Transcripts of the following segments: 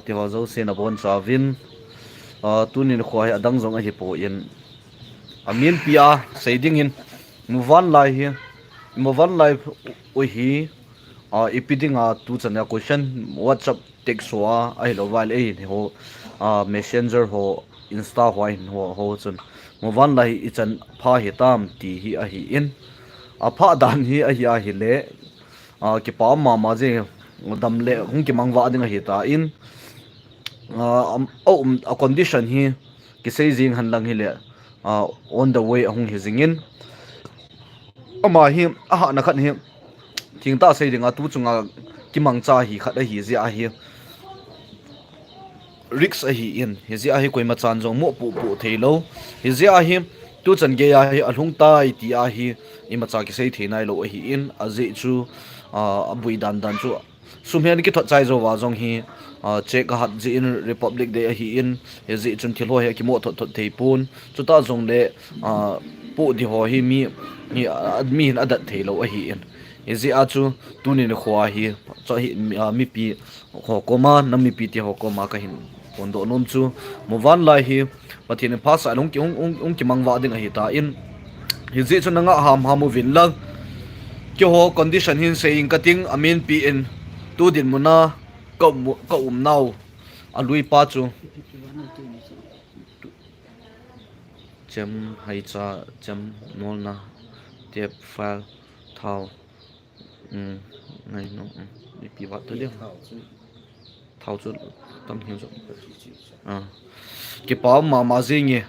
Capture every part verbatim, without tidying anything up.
Tiho jouse nabonchauvin, ah, tuni nikho hi adang jong ahipon, aminpia seidingin, muvanlai hi, muvanlai u hi, ah, ipi dinga tuchan a question WhatsApp text hoa ahilouva leh eiho, ah, Messenger ho, Insta hoa hin ho, ho chun muvanlai hi ichan pha hitam ti hi ahin, apha dan hi ahi ahile, ah, kipa mama jeng, damle hung kimangvah ding ahitan, ah, am, a um, a condition hi kisei jeng henlang hile, ah, on the way ahung hi jingin, ama hi ahahna khat hi thengtah sei dinga tu chunga kimangcha hi khat ahijeh ahi, risk ahin, hijeh ahi koimachan jong mopohpoh theilou, hijeh ahi tuchan geiya hi alhungtai tia hi imacha kisei thei nailou ahin, ajeh chu, ah, aboi dandan chu sum hi ana kithot chai jouva jong hi, ah, check ahat jeh in Republic Day ahin, hijeh chun thilho hi akimoh thotthot theipon, chutah jongle, ah, poh diho hi mi, mi, ah, mihin adat theilou ahin, hijeh a chu tuni nikho hi, chu hi, ah, mipi ho koma, nam mipi teho koma kahin phondoh nom chu, muvanlai hi Pathen in phasah le hung ki, hung, hung, hung kimangvah ding ahitan, hijeh chun nangah hamham uvin lang, keiho condition hin sei inge kating, aminpin tu dinmuna ka um, ka umnau aluipa chu chem, haicha, chem, nolna, tep, file, thao, um, ngaino, um, ipi vat tadem, thao chu tam hiu jong, ah, kipa mama jenge,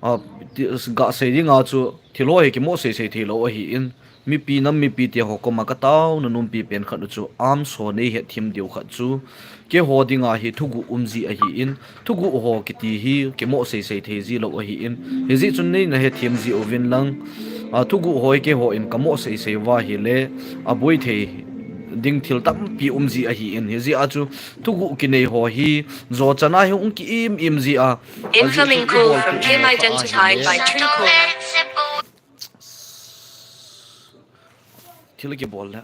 ah, ti, gasei dinga chu thilho hi kimoh seisei theilou ahin, mipi, nam mipi teho koma kataona nompi pen khat u chu arms ho neihetthem diu khat chu, keiho dinga hi thuguh umji ahin, thuguh ho kiti hi kimoh seisei theiji lou ahin, hijeh chun neina hetthem ji uvin lang, ah, thuguh ho hi keihon kamoh seisei uva ahile, aboi thei ding thil tampi umji ahin, hijeh a chu thuguh kinei ho hi jochan a hi hung ki im im jia, ajeh chu ibol peh thil kibol le,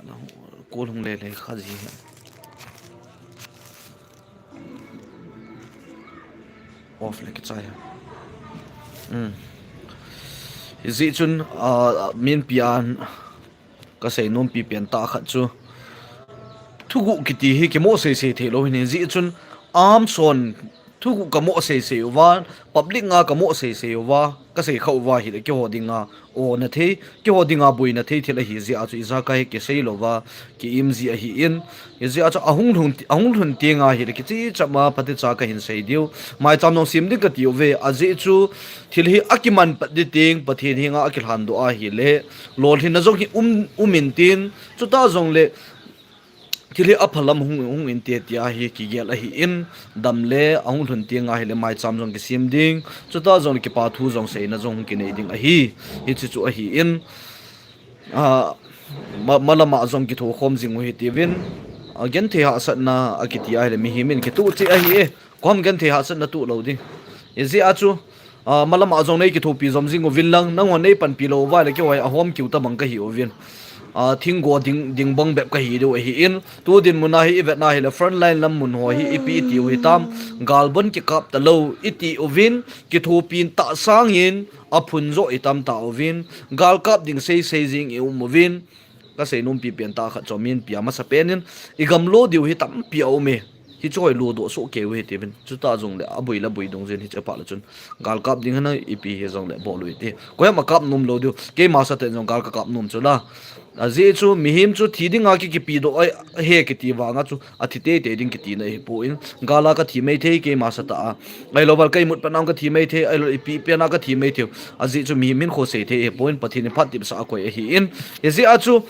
call hung lele kha ji hi. Off le kichai. Um. Hijeh chun, ah, minpia kasei nompi pentah khat chu, thuguh kiti hi kimoh seisei theilou ahin, hijeh chun arms hon thuguh kamoh seisei uva, public nga kamoh seisei uva, kasei kha uva ahile keiho dinga ona thei, keiho dinga boina thei thil ahijeh a chu ijakai kisei louva ki im ji ahin, hijeh a chu ahung lhun, ahung lhun tenga ahile kiche chama phatecha kahin sei diu, maicham jong sem ding kati uve, ajeh chu thil hi akiman pat ding teng Pathen henga akilhandoh ahile, lolhinna jong hi um, um intin, chutah jongle thil hi aphalam hung, hung inte tia hi kigel ahin, damle ahung lhun tenga ahile maicham jong kisem ding, chutah jongle kipa thu jong seina jong hung kinei ding ahi, hiche chu ahin, ah, ma, malama jong kithokhom jing u hitiuvin, ah, genthei hahsatna akiti ahile mihem in kitoh cheh ahi e, koiham genthei hahsatna toh lou ding, hijeh a chu, ah, malama jong nei kithopi jom jing uvin lang, nanghon nei panpi lou uva ahile keiho hi ahom kiu tobang kahi uvin, ah, thinggo ding, ding bang bep kahi diu ahin, tu dinmuna hi ivetna ahile frontline lam mun ho hi ipi itiu hitam, gal bon kikap talou iti uvin, kithopin tah sangin aphun joh itam tauvin, gal kap ding seisei jing i um uvin, kasei nompi pentah khat chu minpia masapen in, igam lo diu hi tampi aume, hichu hoi lodoh soh kei u hitiuvin, chutah jongle aboi le boi dungjui in hiche phat le chun gal kap ding hina ipi hijongle bol u hite, koiham akap nom lou diu, keima satan jong gal kakap nom chu la, ajeh chu mihem chu thi dinga ki, kipedoh ahi kiti vanga chu athi teitei ding kitina ahipon, gal a kathi maithei keima satah a, ahilou val ka imut pat nau kathi maithei, ahilou ipi pena kathi maithei, ajeh chu mihem hinkho sei thei ahipon, Pathen in phat tepsah akoi ahin, hijeh a chu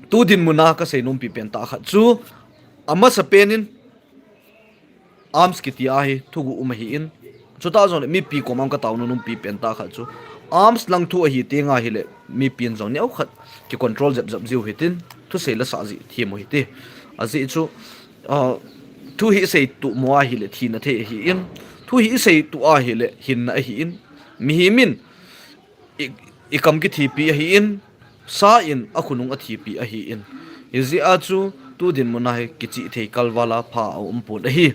tu dinmuna kasei nompi pentah khat chu, amasapen in arms kiti a hi thuguh um ahin, chutah jongle mipi koma kataona nompi pentah khat chu, arms lang thu ahi tenga ahile mipin jong neokhat kicontrol jep jep jiu hitin, thusei la sah jeh them u hite, ajeh chu, ah, thu hi isei tuh mo ahile thina thei ahin, thu hi isei tuh ahile hinna ahin, mihem in i, ikam kithipi ahin, sa in akhonung athipi ahin, hijeh a chu tu dinmuna hi kichihthei kalval a pha aumpon ahi,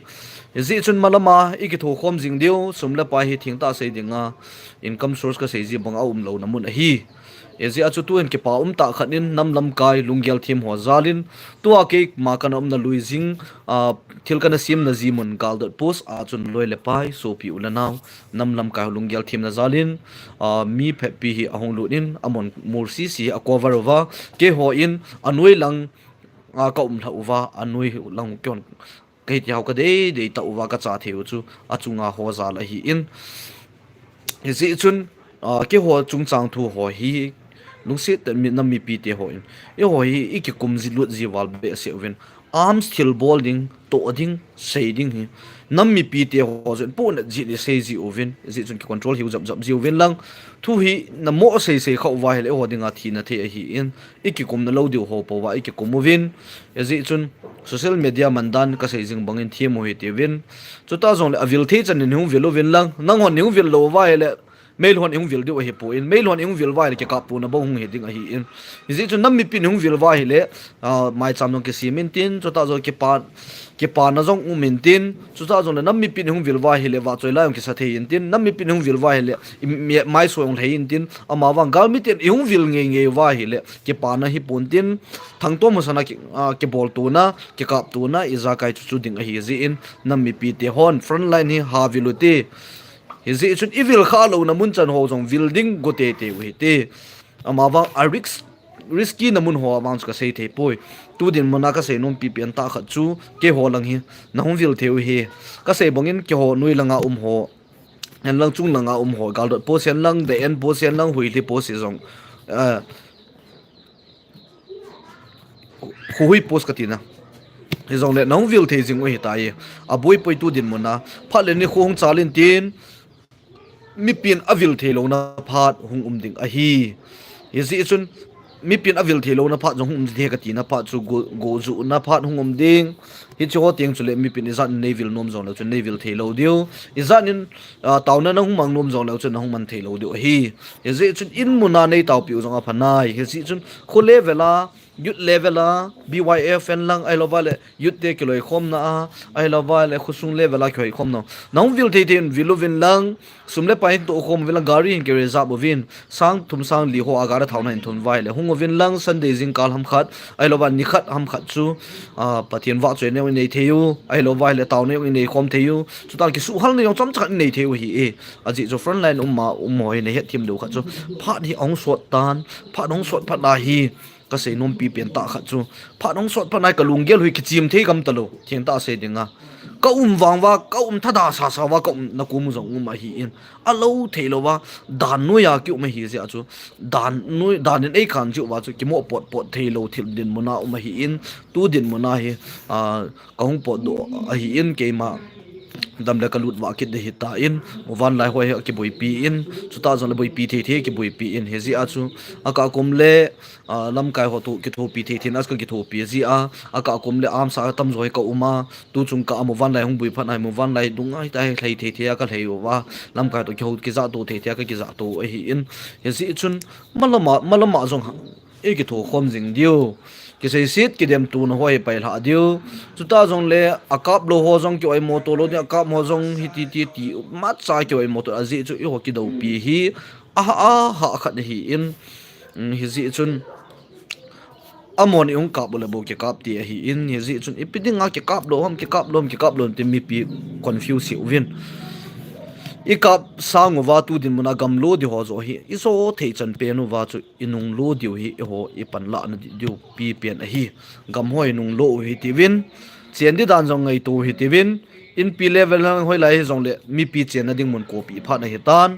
Hijeh chun malama i kithokhom jing diu, sum le pai hi thengtah sei dinga income source kasei ji banga aumlouna mun ahi. Hijeh a chu tuhin kipa umtah khat in nam lamkai lunggel them ho jalin, tua keima kana umna lui jing, ah, thil kana semna ji mun Galdot Post a chun loi le pai, sopi u le nao, nam lamkai ho lunggel themna jalin, ah, mi phabep hi ahung lut in, amon mur sisi hi acover uva, keiho in anoi lang, ah, kaum lha uva, anoi lang keihon kahi ti hao kadei dei tah uva kacha thei u chu achunga ho jal ahin. Hijeh chun, ah, keiho chungchang thu ho hi lungset tah in nam mipite ho in, eiho hi i kikum ji lut ji val behseh uvin, arms thilbol ding, toh ding, sei ding hi nam mipite ho jong pohnat jeh in i sei ji uvin, hijeh chun kicontrol hiu japjap ji uvin lang, thu hi namo seisei khah uva ahile eiho dinga thina thei ahin, i kikumna lou diu ho pouva i kikum uvin. Hijeh chun social media mandan kasei jing bangin them u hitiuvin. Chutah jongle avil thei chan in hung vil uvin lang, nanghon hung vil lou uva ahile, meilhon hung vil diu ahipoi, meilhon hung vil uva ahile kikaptona bou hung hi ding ahin. Hijeh chun nam mipin hung vil uva ahile, ah, maicham jong kisem intin, chutah jong kipa, kipana jong um intin, chutah jongle nam mipin hung vil uva ahile vahchoi la jong kisa thei intin, nam mipin hung vil uva ahile, i, mi, maiso jong lhei intin, amavang galmiten i hung vil ngeingei uva ahile kipana hipon tin, thangtom hosana ki, ah, kiboltona, kikaptona, ijakai chu chu ding ahi jeh in, nam mipite hon frontline hi ha vil ute. Hijeh chun i vil khah louna mun chan ho jong vil ding go teitei u hite. Amavang a risk, risky na mun ho avang chu kasei thei poi. Tu dinmuna kasei nompi pen tah khat chu, keiho lang hi nahung vil thei u hi. Kasei bangin keiho noi langa um ho, henlang chung langa um ho, Galdot Post henlang, The End Post henlang, Huili Post hi jong, eh, Khuhui Post katina. Hijongle nahung vil thei jing u ahitai. Aboipoi tu dinmuna, phat le nikho hung chal intin, mipin avil thei louna phat hung um ding ahi. Hijeh chun mipin avil thei louna phat jong hung um ding ahi katina phat chu go, gojuhna phat hung um ding. Hiche ho teng chule mipin ijat in neivil nom jongleu chun neivil thei lou diu. Ijat in, ah, taona nahung mang nom jongleu chun nahung man thei lou diu ahi. Hijeh chun in muna neitaopi u jong aphanai. Hijeh chun kho level a, youth level a, B Y F henlang, ahilouva le youth te kiloikhomna a, ahilouva le khosung level a kihoikhomna, nahung vil thei thei in vil uvin lang, sum le pai hin tohkhom uvin lang, gari hin ki reserve uvin, sang thum sang li ho a gari thaona hin thum uva ahile hung uvin lang, Sunday jingkal ham khat, ahilouva nikhat ham khat chu, ah, Pathen vahchoina jong inei thei u, ahilouva ahile taona jong inei khom thei u, chutah kisuhhalna jong chomcha khat inei thei u ahi e. Ajeh chu frontline um a um ho hi nahet them diu khat chu, phat hi ahung sot tan, phat ahung sot phat na hi, kasei nompi pen tah khat chu, phat ahung sot phat na hi kalunggel u hi kichim thei gam talou, thengtah sei dinga, kaum vang uva, kaum thada sasa uva, kaumna kom u jong um ahin, alou thei louva, dan noiya kium ahi jeh a chu, dan noi, dan in eikhan jeh uva chu kimoh potpot thei lou thil dinmuna um ahin, tu dinmuna hi, ah, kahung potdoh ahin, keima dam le kalut vah kit ding ahitan, muvanlai ho hi akiboipi in, chutah jongle boipi thei thei kiboipi in, hijeh a chu, akah kum le, ah, lamkai ho toh kithopi thei thei in, aka kithopi jeh a, akah kum le arms a tamjo hi kaum a, tu chung kah a muvanlai hung boi phat na hi, muvanlai dunga hitia hi lhai thei thei a kalhai uva, lamkai toh kihou kijahto thei thei a kakijahto ahin, hijeh chun, malama, malama jong ha, i kithokhom jing diu. Kiseiset kidemtona ho hi pailhah diu. Chutah jongle akap lou ho jong kioimo to lou ding, akap ho jong hiti ti ti matcha kioimo to, ajeh chu eiho kidoupi hi ahah, ahah khat ahin, um, hijeh chun amon ihung kap u le bou kikap ti ahin, hijeh chun ipi dinga kikap lou ham, kikap lou ham, kikap lou ham ti mipi confuse hi uvin. Ikap sang uva tu dinmuna gamlo di ho joh hi ijo thei chan pen uva chu inunglo diu hi eiho ipanlahna di, diu pi pen ahi. Gam ho inunglo u hitiuvin, chen di dan jong ngaito u hitiuvin, inpi level lang hoilai hijongle mipi chenna ding mun kopeh phat ahitan.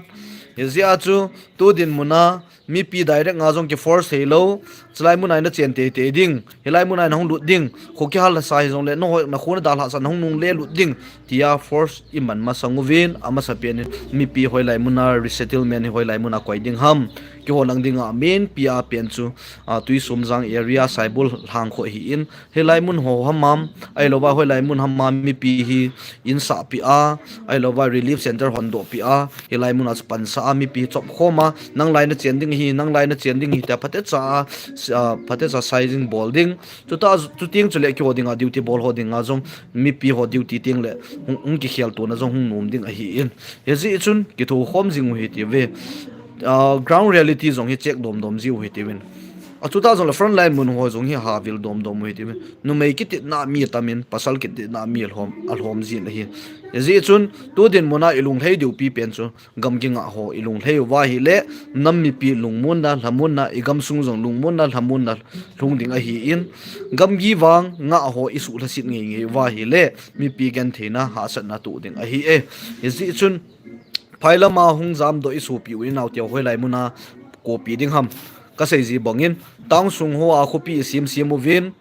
Hijeh a chu tu dinmuna mipi direct nga jong kiforce theilou, chulai muna nachen teitei ding, hilai muna nahung lut ding, kho kihal lhahsa hijongle, nahoi, nakho nadalhahsa, nahung nungle lut ding, tia force iman masang uvin, amasapen in mipi hoilai muna resettlement hi hoilai muna koi ding ham, keiho lang dinga main pi a pen chu, ah, Tuisumjang area, Saibol, Lhangkho ahin, hilai mun ho ham ham, ahilouva hoilai mun ham a mipi hi insahpeh a, ahilouva relief center hondohpeh a, hilai muna chu pansah a mipi hi chopkhom a, nang lai nachen ding hi nang lai na chen ding hi ta, phatecha, ah, phatecha sizing bol ding. Chuta, chuting chule keiho dinga duty bol ho dinga jong, mipi ho duty ting le, hung, hung kikhel tona jong hung nom ding ahi in. Hijeh chun, kitho khom jing u hitiuve. Ah, ground reality jong hi check domdom jiu hitiuvin. A chuta jongle frontline mun ho jong hi havil domdom u hitiuvin. Numei kitetna mi atamin, pasal kitetna mi alhom, alhom jin ahi. Hijeh chun, tu dinmuna ilung lhei diu pipen chu, gamgi ngah ho ilung lhei uva ahile, nam mipi lungmonna, lhamonna, igamsung jong lungmonna, lhamonna, lhung ding ahi in, gamgi vang ngah ho isuh lhaset ngei ngei uva ahile, mipi gentheina hahsatna toh ding ahi e. Hijeh chun, phailama hung jamdoh isopi u inao teu hoilai muna kopi ding ham. Kasei ji bangin, town sung hoa khopi isim sim uvin,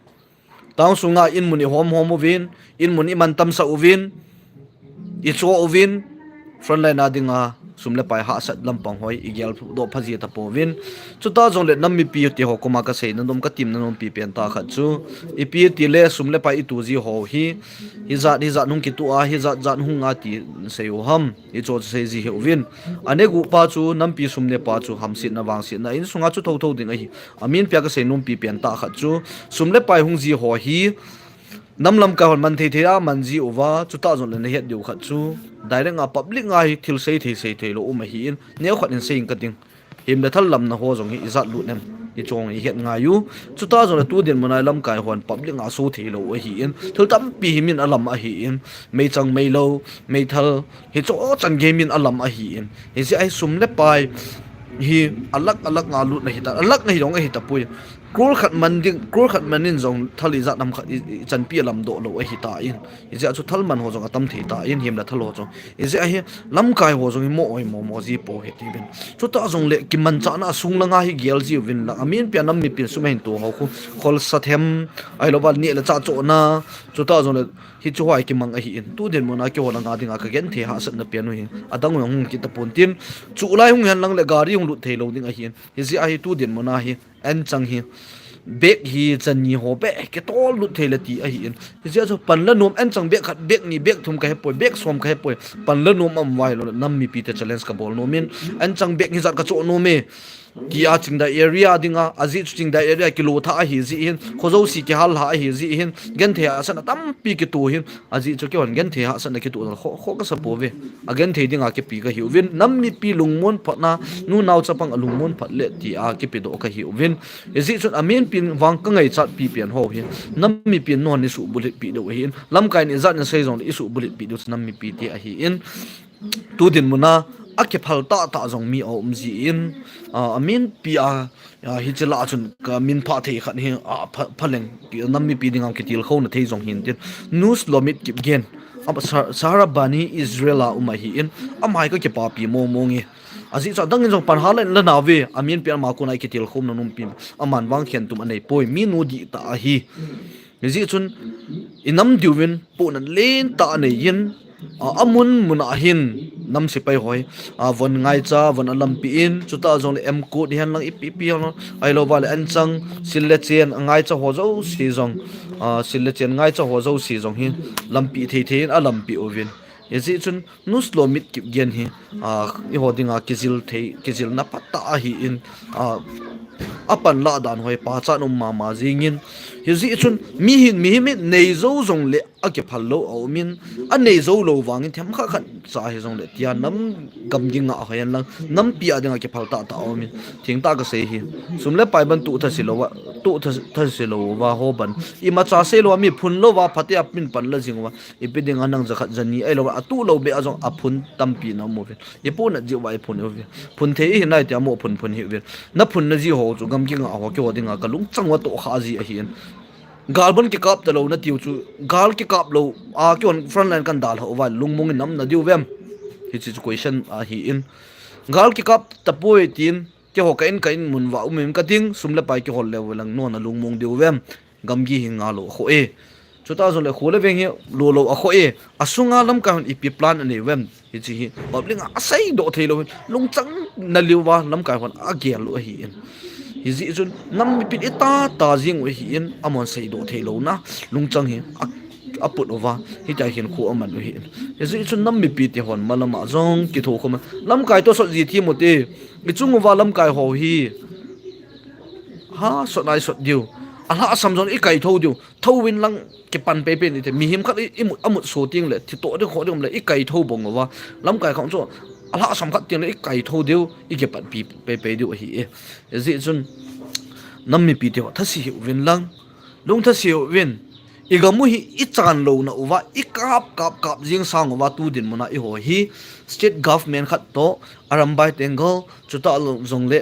town sunga inmun ihom hom uvin, inmun iman tamsah uvin, icho uvin, frontline a dinga sum le pai hahsat lampang hoi igel doh pha ji tapouvin. Chuta jongle nam mipi teho koma kaseina nom, katimna nom pipen tah khat chu, ipi tile sum le pai itu ji ho hi, hijat hijat hung kitoh a, hijat jat hung a ti sei u ham, icho sei ji hiuvin. Anegupa chu nampi sum le pai chu hamsetna vangsetna insunga chu thotho ding ahi. Amin pia kasei nom pipen tah khat chu, sum le pai hung ji ho hi, nam lamkai hon man thei thei a man ji uva, chuta jongle nahet diu khat chu, direct a public a hi thil sei thei sei thei lou um ahi in, neo khat in sei ing kating. Hem le thal lamna ho jong hi ijat lut nem, ichong ihet ngai u. Chuta jongle tu dinmuna lamkai hon public a so thei lou ahi in, thil tampi hi min alam ahi in, meichang meilou, meithal, hicho chan gei min alam ahi in. Hijeh a hi sum le pai hi alak alak a lutna hita, alakna hi jong ahi tapoi. Crore khat man ding, crore khat man in jong thal ijat nam khat i, ichanpi alamdoh lou ahi tan. Hijeh a chu thal man ho jong atam thei tan, hem le thal ho jong. Hijeh a hi lamkai ho jong hi mo oi mo mo ji pou hitiuvin. Chuta jongle kimanchahna asung langa hi gel jiuvin lang. Amin pia nam mipin sum ahin to ho khu, kholsa them, ahilouva neh le chah chohna, chuta jongle hichu hoi kimang ahi in. Tu dinmuna keiho langa dinga kagenthei hahsatna pen u hi, adang u jong hung kit tapon tin, chulai hung hen lang le gari hung lut thei lou ding ahi in. Hijeh a hi tu dinmuna hi, anchang hi, bag hi, chani ho beh kitol lut thei le ti ahi in. Hijeh a chu pan la nom, anchang bag khat, bag ni, bag thum kahepoi, bag som kahepoi, pan la nom aum uva ahilou le, nam mipi te challenge kabol nom in, anchang bag hijat kachoh nom e, tia Chingdai area dinga, ajeh chu Chingdai area kilo tha ahi jeh hin, kho jouse kihal lha ahi jeh hin, genthei hahsatna tampi kito hin, ajeh chu keihon genthei hahsatna kito kho, kho kasa pouve. Agenthei dinga kipe kahiuvin, nam mipi lungmon phatna, nu nao chapang alungmon phat le tia kipedoh kahiuvin. Hijeh chun amin pin vang kangaichat pipen ho hi, nam mipin nahon isuh bulhit pi diu ahi in, lamkai in ijat in sei jongle isuh bulhit pi diu chu nam mipi te ahi in. Tu dinmuna akiphal tahtah jong mi aum ji in, ah, amin pia, ah, hiche lah a chun kamin phah thei khat hi, ah, pha, phaleng, nam mipi dinga kitilkhouna thei jong hin tin. Nus Lomit Kipgen, ah, Sa-, Sahara Bani Israel a um ahi in, ama hi kakipapi mong mong e. Ajeh chu adang in jong pan hala in la nauve, amin pia ama kona ikitilkhouna nompi, aman vang khentum anei poi, mi nu dihtah ahi. Hijeh chun, inam diuvin, pohnat lentah anei in, a, amun mun a hin, nam sepai hoi, a, von ngaicha, von alampi in, chuta jongle M code hihen lang ipi ipi hihen lang, ahilouva le anchang, sil le chen, angaicha ho jouse jong, a, sil le chen ngaicha ho jouse jong hi, lampi thei thei in alampi uvin. Hijeh chun, Nus Lomit Kipgen hi, a, eiho dinga kijil thei, kijilna phatah ahi in, a, apan lah dan hoi pachat um mama jing in. Hijeh chun, mihin, mihem in nei jou jongle akiphal lou aum in, anei jou lou vangin themkhat khat cha hijongle tia nam gamgi ngah hoi hen lang, nampi a dinga kiphal tahtah aum in. Thengtah kasei hi, sum le pai ban tuh thase louva, tuh tha, thase louva ho ban, imacha sei louva, mi phun louva, phatea min pan la jing uva, ipi dinga nang jakhat jani ahilouva, atuh lou beh a jong aphun tampi na um uvin. Ipohnat jiuva iphun iuve. Phun thei ihi nai tia mo phun phun hiuvin. Naphunna ji ho chu gamgi ngah ho keiho dinga kalungchang uva tohkhah ji ahi in. Gal bon kikap talou natiu chu, gal kikap lou a keihon frontline kan dalhah uva lungmong in nam nadiu vem? Hiche chu question ahi in. Gal kikap tapoi tin, keiho ka in ka in mun uva um in kating, sum le pai kihol leu lang nahon nalungmong diu vem? Gamgi hi ngah lou akhoh e. Chuta jongle kho le veng hi lolou akhoh e. Asunga lamkai hon ipi plan anei uvem? Hiche hi public a aseidoh thei lou hin, lungchang na liuva lamkai hon agel u ahi in. Hijeh chun nam mipin itah tah jing u ahi in, amahon seidoh thei louna, lungchang hi a, aput uva, hitia hin khu aman u hi. Hijeh chun nam mipi te hon malam a jong kitho khom, lamkai toh sot ji thim u te, ichung uva lamkai ho hi ha sot nai sot diu, alhasam jong ikai tho diu, tho uvin lang kipan pei pei ni te, mihem khat i, imut, amut so ting le, thi toh ding kho ding um le, ikai tho bong uva, lamkai khong chu alhasam khat ting le, ikai tho diu, ikipat pi pei pei diu ahi e. Hijeh chun nam mipi te ho thase hih uvin lang, lungthase hih uvin, igam u hi ichan louna uva, ikap kap kap jing sang uva, tu dinmun a eiho hi state government khat toh, Arambai Tenggol, chutah jong le,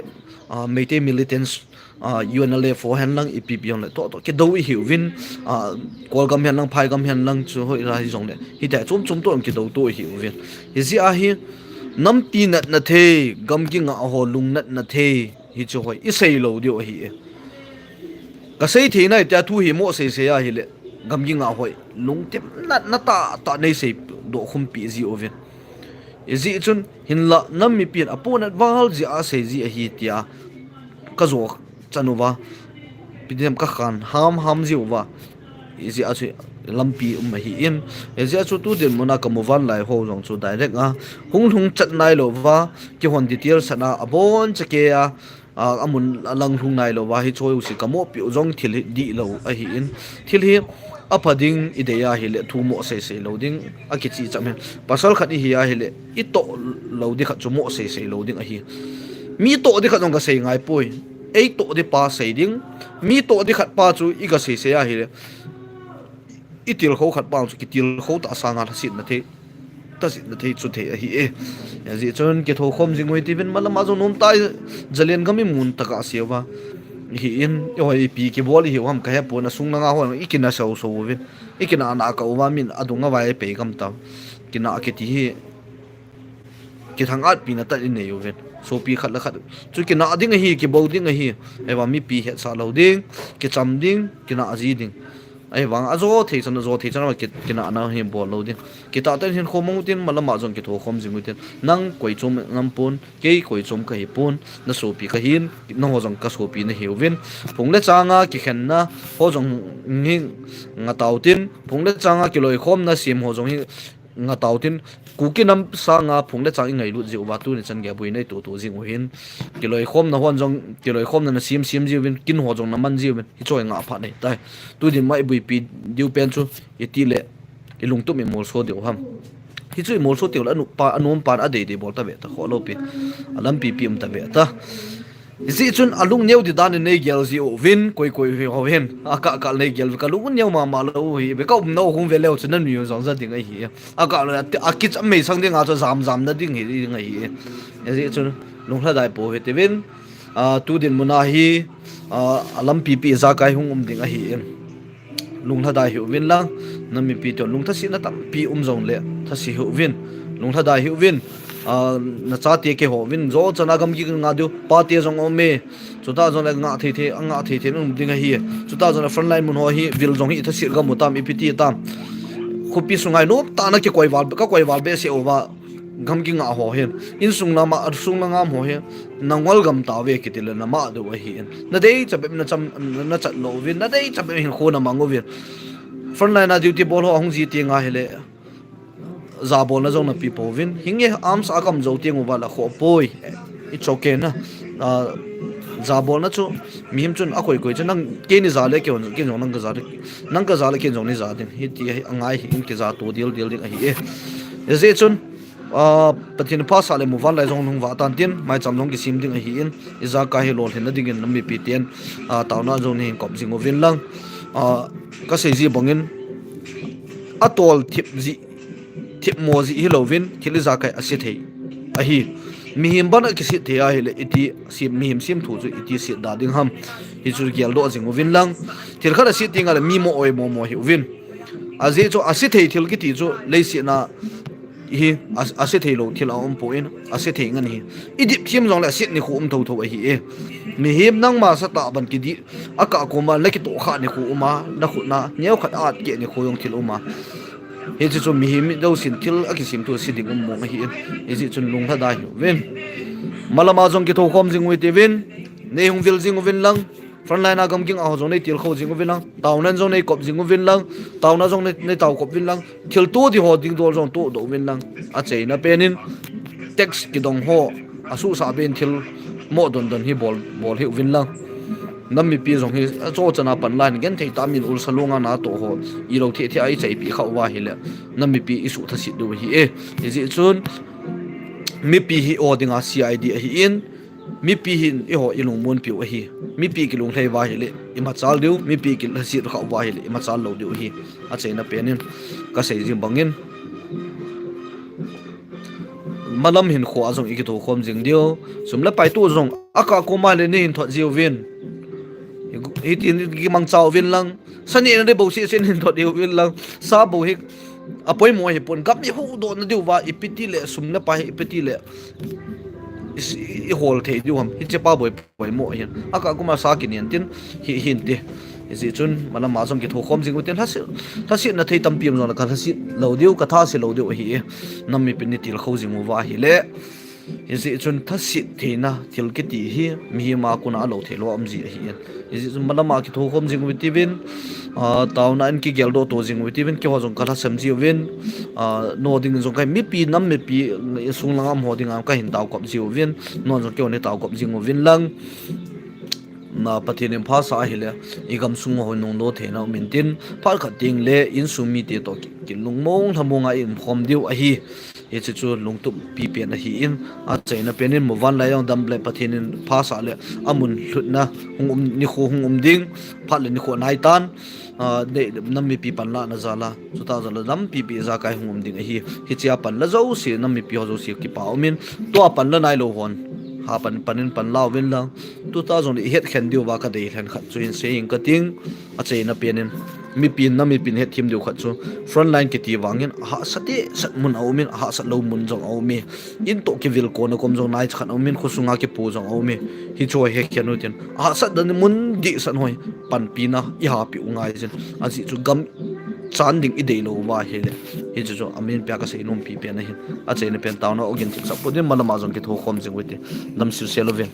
ah, Meitei militants, ah, U N L F ho hen lang, ipi pi jong le toh toh kidou ihi uvin, ah, Kolgam hen lang, Phaigam hen lang, chu hoi la hi jong le, hitia chom chom toh kidou toh ihi uvin. Hijeh a hi nampi natna thei, gamgi ngah ho lung natna thei, hichu hoi, isei lou diu ahi e. Kasei thei nai tia thu hi mo sei sei ahile, gamgi ngah hoi, lungthim natna tah tah nei sei doh khum pi ji uvin. Hijeh chun, hinlah nam mipi in apohnat val jeh a sei ji ahi tia kajo chan uva, ipi diham kakhan ham ham ji uva. Hijeh a chu lampi um ahi in, hijeh a chu tu dinmun a kamu van lai ho jong chu direct a hung lhung chat nai lou va, kihon detail sana abon chakei a, a, amun alang lhung nai lou va, hichu jouse kamopi u jong thil hi dihlou ahi in, thil hi apha ding idei ahile thu mo sei sei lou ding, akichi cham hen. Pasal khat ihi ahile, itoh lou di khat chu mo sei sei lou ding ahi. Mi toh di khat jong kasei ngai poi. Eitoh di pa sei ding. Mi toh di khat pa chu iga sei sei ahile, itilkhou khat pa chu kitilkhou ta sanga lhasetna thei, lhasetna thei chu thei ahi e. Hijeh chun kitho khom jing u hite uvin, malam a jong nomtah a Zalen gam imun tah a sei uva. Hi in, ihoi ipi kibol ihiu ham kahe pon, asung langa ho ikinah sau sau uvin. Ikinah nah kah uva min adung a vai pei gam tau. Kinah kiti hi kithang-at pina tah inei uvin. Sopi khat le khat chu kinah ding ahi, kibol ding ahi. Ahivang mipi hetsah lou ding, kicham ding, kinah ji ding. Ahivang ajo thei chan, ajo thei chan a ki, kinahna hi bol lou ding. Kitah tah in hinkho mang u tin, malam a jong kitho khom jing u tin. Nang koi chom nam pon, kei koi chom kahi pon, na sopi kahin, nangho jong kasopi nahi uvin. Phung le chang a kikhenna ho jong hi ngah tau tin, phung le chang a kiloikhomna sem ho jong hi ngah tau tin, Kuki nam sanga phung le chang ingailut jiu va, tuni chan geiya boina ito to jing u hin. Kiloikhomna hon jong, kiloikhomna nasem sem jiu vin, kin ho jong naman jiu vin, hichu hi ngah phat ahitai. Tu dinmun a iboipi diu pen chu, iti le, ilungtup imolso diu ham. Hichu imolso diu le, anupa, anompan adei dei bol ta ve ta, kholou pi. Alampi pi um ta ve ta. Hijeh chun alung neo di dan in nei gel ji uvin, koi koi hi ho hin. Akah kah nei gel, kalung neo mama lou hi. Be ka umna u hung ve leu chun nanu jong ja ding ahi. Akah lou, a, akicha mei sang ding a chu jam jam na ding hi ding ahi. Hijeh chun lunglhadai pou hite uvin. A, tu dinmun a hi, a, alampi pi ijakai hung um ding ahi in. Lunglhadai hih uvin lang, nam mipi te hon lungthasina tampi um jong le, thase hih uvin, lunglhadai hih uvin, a, nachate keiho uvin, jo chan a gamgi ngah diu, pate jong um e, chutah jong le ngah thei thei, angah thei thei um ding ahi, chutah jong le frontline mun ho hi, vil jong hi, ithaset gam u tam, ipi ti tam. Khopi sunga hi nomtah a na kikoi val, kakoi val behseh uva, gamgi ngah ho hin, insung lama, asung langa um ho hin, nangol gam tauve kiti le, namah diu ahi in. Nadei chabep nacham, nachat lou uvin, nadei chabep hinkho namang uvin. Frontline a duty bol ho ahung ji teng ahile, jabolna jong napi pouvin. Hinge arms a kam jou teng uva la kho poi. It's okay na. A, jabolna chu, mihem chun akoi koi chu nang keini ja le kei jong, kei jong nang kaja le, nang kaja le kei jong nei ja ding. Hiti hi angai hi in kija to dil dil ding ahi e. Hijeh chun, a, Pathen pha sah le muvanlai jong hung vah tan tin, maicham jong kisem ding ahi in, ijakai hi lolhinna dingin nam mipi ten, a, taona jong nei hin kop jing uvin lang. A, kasei ji bangin, atol thip ji, thip mo ji hilouvin, thil ijakai ase thei ahi. Mihem ban a kiset thei ahile, iti sem, mihem semthu chu iti set da ding ham. Hichu geldoh jing uvin lang. Thil khat aset teng le mi mo oi mo mo hih uvin. Ajeh chu ase thei thil kiti chu leiset a hi a, ase thei lou thil aum poi, ase thei ngen hi. Idip them jong le aset nikho um tho tho ahi e. Mihem nangma satah ban kidih, akah koma nakitoh kha nikho um a, nakhut na, neokhat at keh nikho jong thil um a. Hichu chu mihem jousen thil akisemthu se ding um mong ahi in. Hijeh chun lunglhadai hih uvin. Malam a jong kitho khom jing u hite uvin. Nei hung vil jing uvin lang. Frontline a gamging a ho jong nei tilkhou jing uvin lang, taona jong nei kop jing uvin lang, taona jong nei, nei tao kop uvin lang, thil to di ho ding dol jong to do uvin lang. Achaina penin tax kidong ho, asuhsah ben thil mo don don hi bol, bol hi uvin lang. Nam mipi jong hi acho chana pan line gen thei ta min ulsa lunga na to ho, ilo thei thei ai chaipi kha uva hile. Nam mipi isu thasit diu hi e. Hijeh chun mipi hi o dinga C I D ahi in, mipi hin eiho ilungmonpiu ahi. Mipi kilunglhai uva hile imachal diu, mipi kilhasit kha uva hile imachal lou diu ahi. Achaina penin kasei jing bangin, malam hinkho a jong ikithokhom jing diu. Sum le pai tu jong akah koma le nei hin thot jiuvin. Hitin kimangcha uvin lang. Sa nina ding bou seh seh nei hin thot jiuvin lang. Sa bou hi apoimo hi pon, gam ihuhdoh na diuva ipi ti le sum le pai hi ipi ti le i, i, ihol thei diu ham. Hiche pa bou hi poimo hin. Akah koma sa kinen tin hi hin ti. Hijeh chun malam a jong kithokhom jing utin, lhasit, lhasit na thei tampi um jong la kalhasit lou diu, kathase lou diu ahi e. Nam mipi nei tilkhou jing uva hile. Hijeh chun thasit theina thil kiti hi mihem a kona alou thei lou a um ji ahi e. Hijeh chun malam a kithokhom jing uve tiuvin, ah, taona in kigeldoh to jing uve tiuvin, keiho jong kalhasam jiuvin, ah, no ding jong kahi, mipi nam mipi sung langa um ho dinga kahin tao kop jiuvin, non jong keiho nei tao kop jing uvin lang. Na Pathen in phasah ahile, igamsung ho nungdoh theina um intin, phat khat teng le insung mite toh ki, kilungmong lhamong a iumkhom diu ahi. Hiche chu lungtup pipen ahi in, achaina penin muvanlai jong dam le Pathen in phasah le amun lhutna hung um, nikho hung um ding, phat le nikho naitan, ah, nam mipi panlahna jal a, chuta jal a nampipi ijakai hung um ding ahi. Hichea panla jouse, nam mipi ho jouse kipa umin, tua panla nailou hon, ha pan, panin panla uvin lang, tuta jong le ihetkhen diuva kadei lhen khat chu hin sei ing kating, achaina penin. Mipi, nam mipin hetthem diu khat chu, frontline kiti vangin ahahsa tesat mun aumin, ahahsa lou mun jong aume. In toh kivilkona kom jong naicha khat aumin, khosunga kipo jong aume. Hichu hetkhen utin, ahahsat dan mun dehset hoi panpina ihapeh u ngaijin. Ajeh chu gam chan ding ideilou uva hile, hichu chu amin pia kasei nom pipen ahin. Achaina pen taona ogin thipsah put in, malam a jong kithokhom jing uvin ti. Damsel sel uvin.